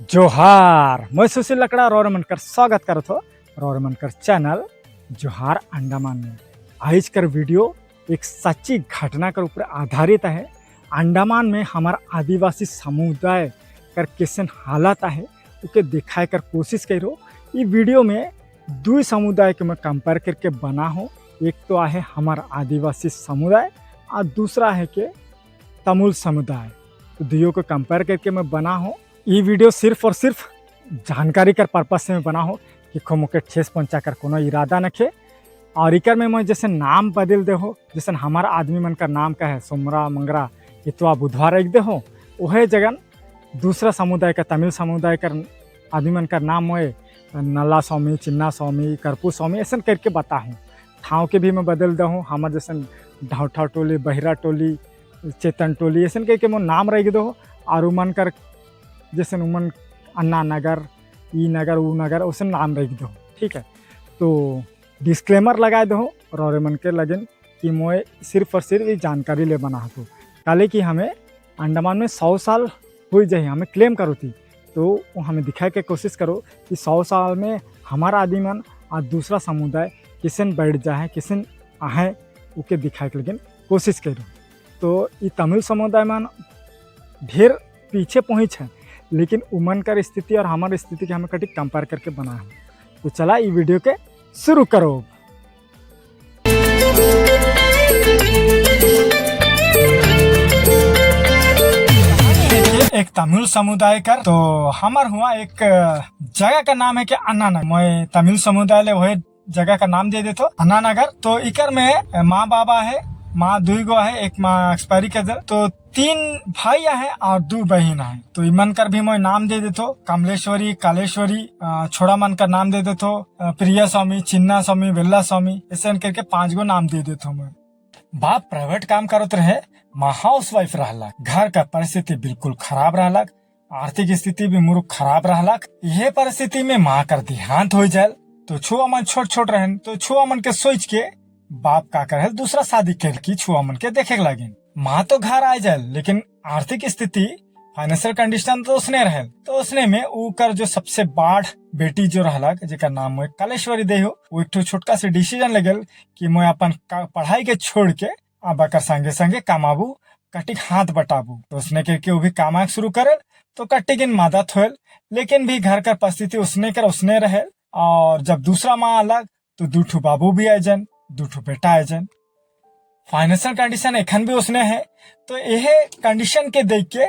जोहार, मैं सुशील लकड़ा रौर मनकर स्वागत करत हो रौर मनकर चैनल जोहार अंडमान में। आज कर वीडियो एक सच्ची घटना कर ऊपर आधारित है। अंडमान में हमारा आदिवासी समुदाय कर कैसन हालत है, उके दिखाए कर कोशिश करो। ये वीडियो में दो समुदाय के मैं कंपेयर करके बना हूँ। एक तो आहे हमारा आदिवासी समुदाय और दूसरा है के तमिल समुदाय। तो दुइयों को कंपेयर करके मैं बना हूँ। ये वीडियो सिर्फ और सिर्फ जानकारी कर पर्पज से मैं बना हूँ कि खो मोके ठेस पहुँचा कर कोनो इरादा नखे। और इकर में मैं जैसे नाम बदल दे हो, जैसे हमारा आदमी मन का नाम का है सोमरा, मंगरा, इतवा, बुधवार रख दे हो, वह जगन दूसरा समुदाय का, तमिल समुदाय का आदमी मन का नाम मोए नल्ला स्वामी, चिन्ना स्वामी, करपू स्वामी ऐसा करके बता हूँ। ठाव के भी मैं बदल दे हूँ। हमार जैसे ढाउठा टोली, बहिरा टोली, चेतन टोली ऐसा करके मोर नाम रख दो। और उमन कर जैसे उमन अन्ना नगर, ई नगर, ऊ नगर, उसे नाम रख दो। ठीक है, तो डिस्क्लेमर लगा दो और मन के लगन कि मोए सिर्फ और सिर्फ ये जानकारी ले बना तो काले कि हमें अंडमान में 100 साल हो जाए, हमें क्लेम करो थी, तो वो हमें दिखाए के कोशिश करो कि 100 साल में हमारा आदमी मन और दूसरा समुदाय किसन बैठ जाए, किसन आहे, उके दिखाए के लेकिन कोशिश करो। तो ये तमिल समुदाय मन ढेर पीछे पहुँच है, लेकिन उमन कर स्थिति और हमारी स्थिति के हमें कटी कंपेयर करके बना है। तो चला, ये वीडियो के शुरू करो। एक तमिल समुदाय कर तो हमार हुआ एक जगह का नाम है कि अन्ना नगर। मैं तमिल समुदाय ले वही जगह का नाम दे देतो, अन्ना नगर। तो इकर में माँ बाबा है, माँ दुई गो है, एक माँ एक्सपायरी कर दे, तो तीन भाई है और दो बहन है। तो इमन कर भी मैं नाम दे देतो कमलेश्वरी, कालेश्वरी, छोड़ा मन का नाम दे देतो प्रिया स्वामी, चिन्ना स्वामी, वेल्ला स्वामी, ऐसे करके पांच गो नाम दे देतो मैं। बाप प्राइवेट काम करत रहे, माँ हाउस वाइफ रहला। घर का परिस्थिति बिल्कुल खराब रहलक, आर्थिक स्थिति भी मुरुक खराब रहलक। यह परिस्थिति में माँ कर देहांत हो जाए तो छुआ मन छोट छोट रहन, तो छुआ मन के सोच के बाप का करे, दूसरा शादी कर की छुआ मन के देखे लगे। माँ तो घर आ जाए, लेकिन आर्थिक स्थिति, फाइनेंशियल कंडीशन तो उसने रहे। तो उसने में ऊ कर जो सबसे बाढ़ बेटी जो रहलक, जेकर नाम है कलेश्वरी दे हो, वो एक ठो छोटका से डिसीजन लगल कि मैं अपन पढ़ाई के छोड़ के अब एकर संगे संगे कमाबू, कटिक हाथ बटाबू। तो उसने करके वो भी कमाए शुरू करे, तो कटिक इन मदद होल, लेकिन भी घर का परिस्थिति उसने कर उसने रहे। और जब दूसरा माँ अलग तो दू ठो बाबू भी आए जन, दू ठो बेटा आए जन। फाइनेंशियल कंडीशन एखन भी उसने है। तो यह कंडीशन के देख के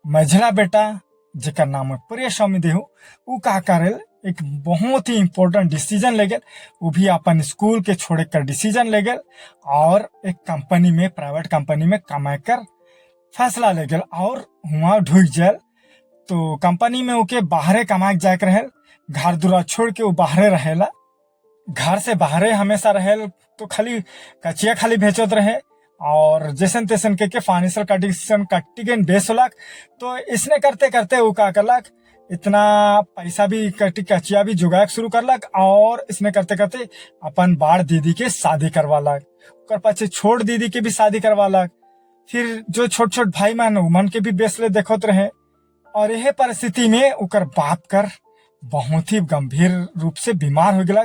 मझला बेटा, जेकर नाम है प्रिय स्वामी देहु, उ का करेल, एक बहुत ही इम्पोर्टेंट डिसीजन ले गेल। वो भी अपन स्कूल के छोड़े कर डिसीजन ले गेल और एक कंपनी में, प्राइवेट कंपनी में कमाए कर फैसला ले गेल और हुआ ढुक जाए। तो कंपनी में ओके बाहरे कमाए जाए के रहेल। घर दुरा छोड़ के वो बाहरे रहेला, घर से बाहरे हमेशा रहेल। तो खाली कचिया खाली भेजत रहे और जैसन तैसन के फाइनेंशियल कंडीशन कट्टी के बेस होलक। तो इसने करते करते वो का करलक, इतना पैसा भी कटी कचिया भी जुगाए के शुरू करलक और इसने करते करते अपन बाढ़ दीदी के शादी करवालक। ओकर पाछे छोट दीदी के भी शादी करवालक। फिर जो छोट छोट भाई मन, उमन के भी बेस ले देखत रहे। और यह परिस्थिति में ओकर बाप कर बहुत ही गंभीर रूप से बीमार हो गया,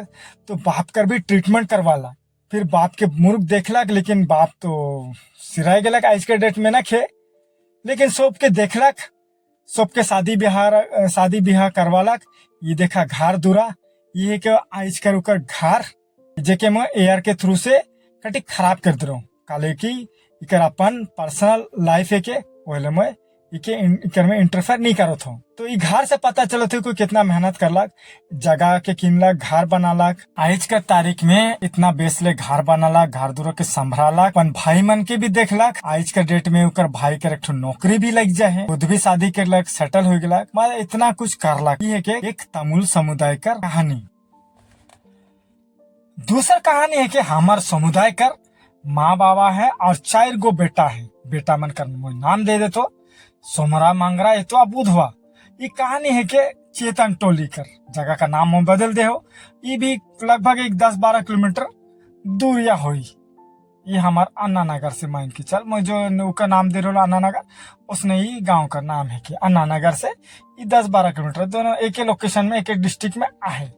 तो बाप कर भी ट्रीटमेंट करवाला। फिर बाप के मुर्ख देखलक, लेकिन बाप तो सिराय गेलक, आज के डेट में न खे, लेकिन सब के देखलक, सबके शादी ब्याह करवालक। ये देखा घर दुरा, ये के आज कर ओकर घर जेके मैं एयर के थ्रू से कटी खराब कर दे रहा हूँ, काले की इकर अपन पर्सनल लाइफ है के ओले मैं इके इकर में इंटरफेयर नहीं करत हो। तो ई घर से पता चलत है कोई कितना मेहनत करलक, जगह के किनलक, घर बनालक। आज के तारीख में इतना बेस ले घर बनालक, घर दुरा के संभरालक, अपन भाई मन के भी देखलक। आज के डेट में ओकर भाई के एक ठो नौकरी भी लग जाए, खुद भी शादी करलक, सेटल हो गेलक, मतलब इतना कुछ करलक। ये है कि एक तमिल समुदाय कर कहानी। दूसरा कहानी है कि हमार समुदाय कर माँ बाबा है और चार गो बेटा है। बेटा मन कर मोर नाम दे दे तो सोमरा, मांगरा, ये तो बुधवा। ये कहानी है कि चेतन टोली कर, जगह का नाम हम बदल दे हो। ये भी लगभग एक 10-12 किलोमीटर दूरिया हुई। ये हमार अन्ना नगर से मान के चल, मैं जो का नाम दे रहा अन्ना नगर, उसने ही गांव का नाम है कि अन्ना नगर से ये 10-12 किलोमीटर दोनों एक ही लोकेशन में एक एक डिस्ट्रिक्ट में आहे।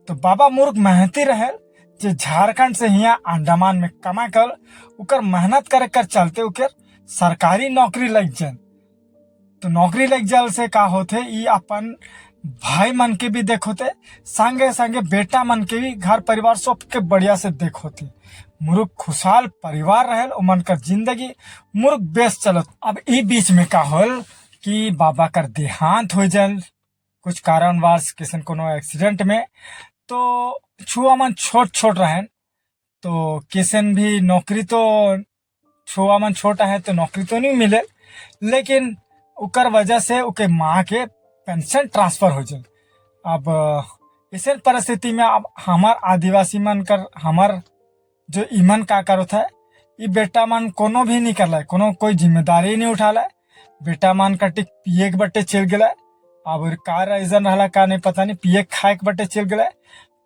तो बाबा मुर्ख मेहनती रहे जे झारखंड से हिया अंडमान में कमा कर उकर मेहनत करे कर चलते उकर सरकारी नौकरी लग जाए। तो नौकरी लग जाल से का होते, ई अपन भाई मन के भी देखोते, संगे संगे बेटा मन के भी, घर परिवार सबके बढ़िया से देखोते। मुरुख खुशहाल परिवार रहल, उमन कर जिंदगी मुरुख बेस चलत। अब ई बीच में का होल कि बाबा कर देहांत हो जाल कुछ कारणवश किसन कोनो एक्सीडेंट में। तो छुआ मन छोट छोट रहन, तो किसन भी नौकरी तो छुआ मन छोटा है तो नौकरी तो नहीं मिले, लेकिन उकर वजह से उके माँ के पेंशन ट्रांसफर हो जाए। अब ऐसे परिस्थिति में अब हमार आदिवासी मन कर हमार जो ईमन का करो है, ये बेटा मन कोनो भी नहीं कर कोनो कोई जिम्मेदारी नहीं उठा ला। बेटा मन कटी पिए के बट्टे चल गया। अब का रीजन रहा का नहीं पता नहीं, पिए खाए के बट्टे चल गया।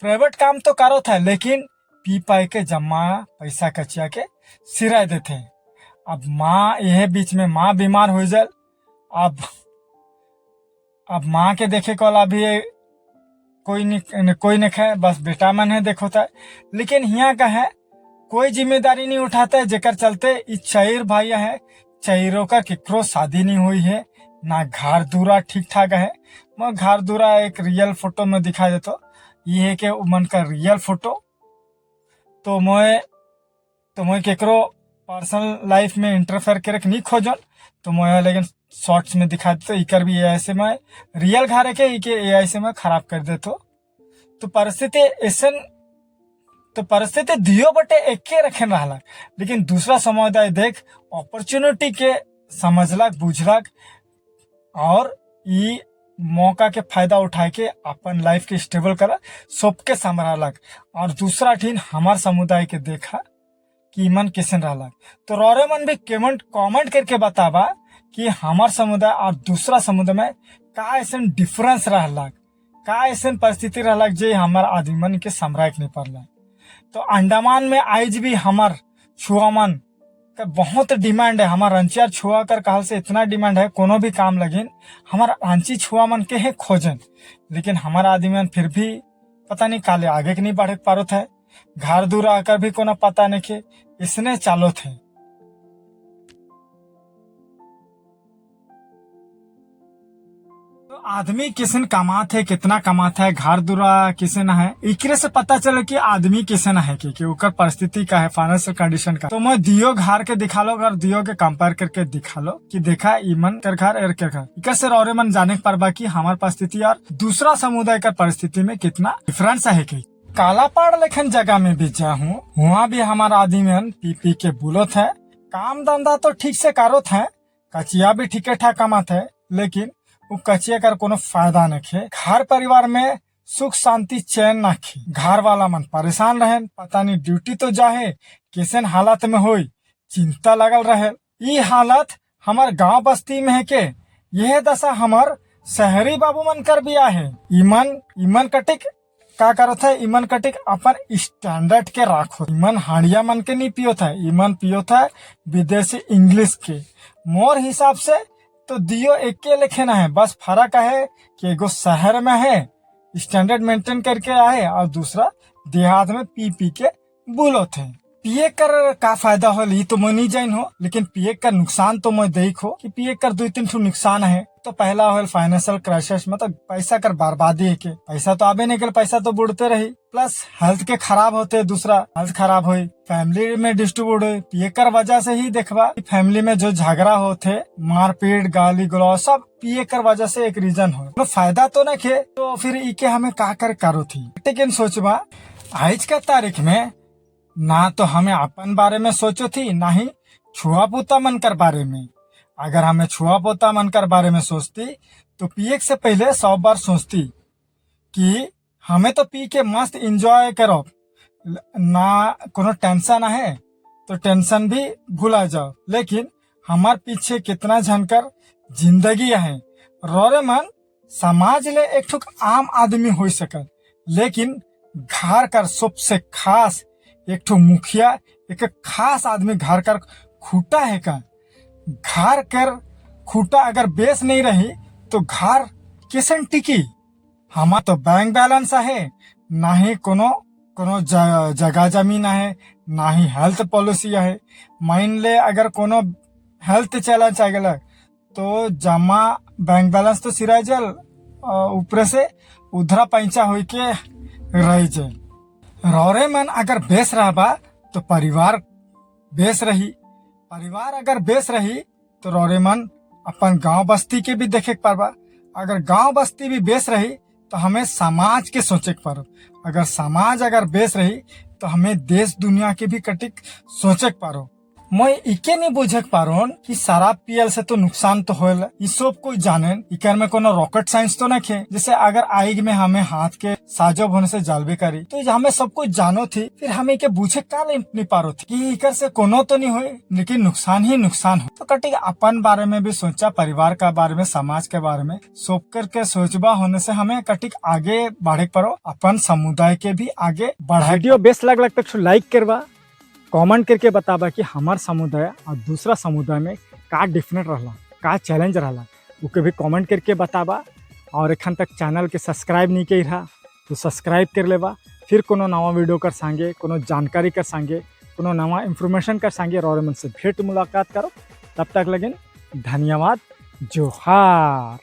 प्राइवेट काम तो करो था, लेकिन पी पाई के जमा पैसा कचिया के सिरा देते। अब माँ यह बीच में माँ बीमार हो जाए। अब माँ के देखे को अभी कोई नहीं खाए, बस बेटा मन है देखो था। लेकिन यहाँ का है कोई जिम्मेदारी नहीं उठाता है, जेकर चलते इस चैर भाई है, चैरों का केकरो शादी नहीं हुई है, ना घर दूरा ठीक ठाक है। मैं घर दूरा एक रियल फोटो में दिखा देता, ये है कि मन का रियल फोटो। तो मैं केकरो पर्सनल लाइफ में इंटरफेयर करे नहीं खोजन, तो मैं लेकिन शॉर्ट्स में दिखा देते। इकर भी एआई से मैं रियल घर है के इके एआई से मैं खराब कर देतो। तो परिस्थिति ऐसन, तो परिस्थिति दियो बटे एके रखे रहा, लेकिन दूसरा समुदाय देख अपॉर्चुनिटी के समझलक बुझलक और ई मौका के फायदा उठा के अपन लाइफ के स्टेबल करा सबके संभालक। और दूसरा ठीन हमार समुदाय के देखा कि मन कैसन रहा। तो रौरे मन भी कमेंट कमेंट करके बताबा कि हमार समुदाय और दूसरा समुदाय में का ऐसा डिफरेंस रहलक, का ऐसा परिस्थिति रहलक जे हमार आदमी मन के संभराक नहीं पड़ला। तो अंडमान में आज भी हमार छुआ मन का बहुत डिमांड है। हमार रंचिया छुआ कर कहल से इतना डिमांड है, कोनो भी काम लगिन हमार रांची छुआ मन के है खोजन। लेकिन हमारा आदमी मन फिर भी पता नहीं काले आगे के नहीं बढ़े पारो है, घर दूर आकर भी कोनो पता नहीं के इसने चालो थे। तो आदमी किसन कमाते है, कितना कमाता है, घर दूरा किसन है, इकरे से पता चले कि आदमी किसन है कि ओकर परिस्थिति का है, फाइनेंशियल कंडीशन का। तो मैं दियो घर के दिखा लो और दियो के कंपेयर करके दिखा लो कि देखा इमन कर घर और कर घर, इकर से रौरे मन जाने के परबा कि हमार परिस्थिति और दूसरा समुदाय का परिस्थिति में कितना डिफरेंस है। कि कालापाड़ लेखन जगह में भी जाहूँ, वहाँ भी हमारा आदमी मन पी पी के बुलत है, काम धंधा तो ठीक से करोत है, कचिया भी ठीक ठाक कमात है, लेकिन वो कचिया कर कोनो फायदा नहीं है। घर परिवार में सुख शांति चैन ना खे, घर वाला मन परेशान रहे, पता नहीं ड्यूटी तो जाहे कैसन हालत में होई, चिंता लगल रहे। ये हालत हमार गांव बस्ती में है के यह दशा हमार शहरी बाबू मन कर भी आहे। ईमन ईमन कटिक का करत है, ईमन कटिक अपन स्टैंडर्ड के राखो। ईमन हाड़िया मन के नहीं पियो था, ईमन पियो था विदेशी इंग्लिश के। मोर हिसाब से तो दियो एके लेखे ना है, बस फर्क है कि एगो शहर में है स्टैंडर्ड मेंटेन करके आए और दूसरा देहात में पी पी के बुलो थे। पिए कर का फायदा हो ली तो मैं नहीं जान हो, लेकिन पिए कर नुकसान तो मैं देखो कि पिए कर 2-3 ठो नुकसान है। तो पहला हो फाइनेंशियल क्राइसिस, मतलब पैसा कर बर्बादी है के पैसा तो आबे नहीं कर, पैसा तो बुड़ते रही, प्लस हेल्थ के खराब होते, दूसरा हेल्थ खराब हुई, फैमिली में डिस्ट्रीब्यूट हुई। पिए कर वजह से ही देखवा फैमिली में जो झगड़ा होते, मारपीट गाली गलौज सब पिए कर वजह से एक रीजन हो। तो फायदा तो नहीं खे, तो फिर इके हमें का कर करो थी। लेकिन सोचबा आज का तारीख में ना तो हमें अपन बारे में सोचो थी, ना ही छुआ पोता मन कर बारे में। अगर हमें छुआ पोता मन कर बारे में सोचती तो पिए से पहले 100 बार सोचती कि हमें तो पी के मस्त एंजॉय करो ना, कोनो टेंशन है तो टेंशन भी भूला जाओ, लेकिन हमार पीछे कितना झनकर जिंदगी है। रोरे मन समाज ले एक ठुक आम आदमी हो सकल, लेकिन घर कर सबसे खास एक ठो मुखिया, एक खास आदमी घर कर खूटा है का। घर कर खूटा अगर बेस नहीं रही तो घर कैसन टिकी। हमार तो बैंक बैलेंस है ना ही कोनो कोनो जगह जमीन है, ना ही हेल्थ पॉलिसी है। मान ले अगर कोनो हेल्थ चैलेंज आ गया तो जमा बैंक बैलेंस तो सिरा जल, ऊपर से उधरा पैंचा होई के रह जाए। रौरे मन अगर बेस रहबा तो परिवार बेस रही, परिवार अगर बेस रही तो रौरे मन अपन गांव बस्ती के भी देखे के पारबा। अगर गांव बस्ती भी बेस रही तो हमें समाज के सोचे के पारो। अगर समाज अगर बेस रही तो हमें देश दुनिया के भी कटिक सोचे के पारो। मैं इके नहीं बुझे के पारोन कि शराब पियल से तो नुकसान तो होल, ई सब कोई जाने, इकर में कोनो रॉकेट साइंस तो नहीं है। जैसे अगर आग में हमें हाथ के साजब होने से जलबे करी तो हमें सब कुछ जानो थी, फिर हमें के बुझे का नहीं पारो थी कि इकर से कोनो तो नहीं हुए लेकिन नुकसान ही नुकसान हो। तो कटी अपन बारे में भी सोचा, परिवार का बारे में, समाज के बारे में सोच करके सोचबा होने से हमें कटिक आगे बढ़े पड़ो, अपन समुदाय के भी आगे बढ़ा। वीडियो बेस्ट लग लग तो लाइक करवा, कमेंट करके बताबा कि हमार समुदाय और दूसरा समुदाय में का डिफरेंट रहला, का चैलेंज रहला, ओके भी कमेंट करके बताबा। और एखन तक चैनल के सब्सक्राइब नहीं करी रहा तो सब्सक्राइब कर लेबा। फिर कोनो नवा वीडियो कर संगे, कोनो जानकारी कर संगे, कोनो नवा इन्फॉर्मेशन कर संगे और मन से भेंट मुलाकात करो। तब तक लगिन धन्यवाद, जोहार।